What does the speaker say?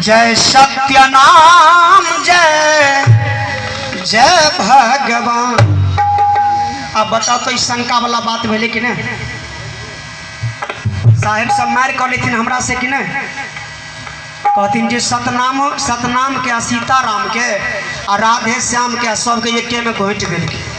जय सत्यनाम जय जय भगवान। अब बताओ तो ई शंका वाला बात भेलै कि नहि? साहेब सब मारि कऽ लेथिन हमरा से कि नहि? कहथिन जे सतनाम सतनाम के आ सीताराम के आ राधे श्याम के आ सबके एके में घोंटि देलखिन।